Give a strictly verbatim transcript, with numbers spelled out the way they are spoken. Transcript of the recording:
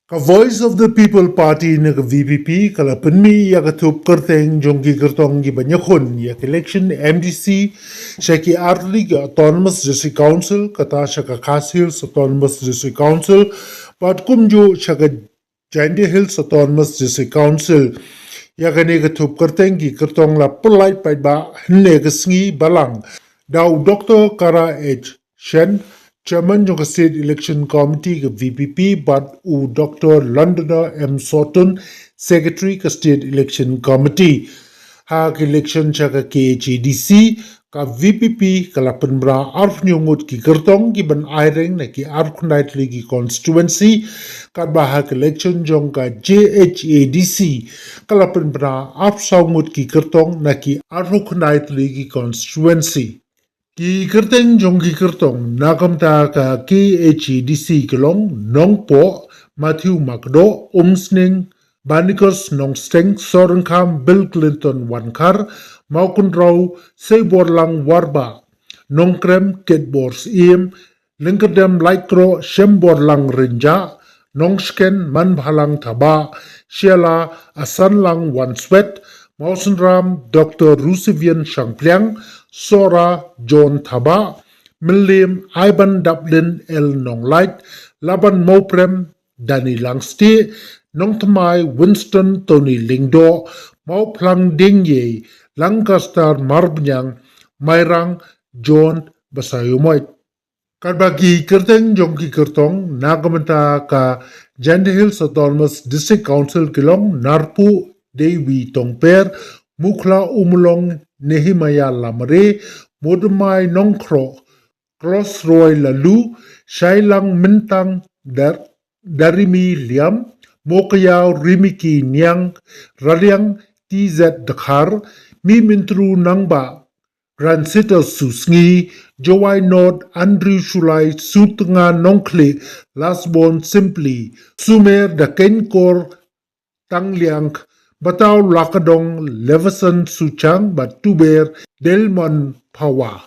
Ka Voice of the People Party ne ka V P P ka la pynmih ïa ka thup kyrteng jong ki kyrtong kiba ïakhun ïa ka election M D C sha ki artylli ki Autonomous District Council, kata sha ka Khasi Hills Autonomous District Council bad kumjuh sha ka Jaintia Hills Autonomous District Council. Ïa kane ka thup kyrteng ki kyrtong la pynlait paidbah hynne ka sngi balang da u Doctor Kara H Shen, Chairman jong ka State Election Committee ka V P P bad u Doctor Londoner M Sawtun, Secretary ka State Election Committee. Ha ka election sha ka K H A D C, ka V P P ka la pynbna arphew ngut ki kyrtong kiban ïeng na ki arphew khyndai tylli ki constituency, katba ha ka election jong ka J H A D C ka la pynbna arphew saw ngut ki kyrtong na ki arphew khyndai tylli ki constituency. Ki kyrteng jong ki kyrtong na ka bynta ka K H A D C ki long Nongpoh, Matthew Makdoh, Umsning, Barnacles Nongsteng, Sohryngkham Bill Clinton Wankhar, Mawkynrew Seiborlang Warbah, Nongkrem Kitbor Syiem, Lyngkyrdem Laitkroh Shemborlang Rynjah, Nongshken Manbhalang Thabah, Shiala Asanlang Wanswet, Mawsynram Doctor Rusivian Shangpliang, Sohra John Thabah, Mylliem Aibandaplin L Nonglait, Laban Mawprem Danny Langstieh, Nongthymmai Winston Tony Lyngdoh, Mawphlang Diengïei Lancaster Marbaniang, Mairang John Basaiawmoit. Katba ki kyrteng jong ki kyrtong na ka bynta ka Jaintia Hills Autonomous District Council ki long Narpuh Dewi Tongper, Mukhla Umulong Nehemiah Lamare, Modamai Nongkhroh Cross Roy Lalu, Shailang Myntang Dar Darimi Liam, Mowkaiaw Rimiki Niang, Raliang T Z Dkhar, Mihmyntdu Nangbah Gransita Susngi, Jowai North Andrew Shullai, Sutnga Nongkhlieh Lasbon Simply, Sumer Dakeiñkor Tangliang, Bataw Lakadong Leveson Suchang bad Tuber Delmon Phawa.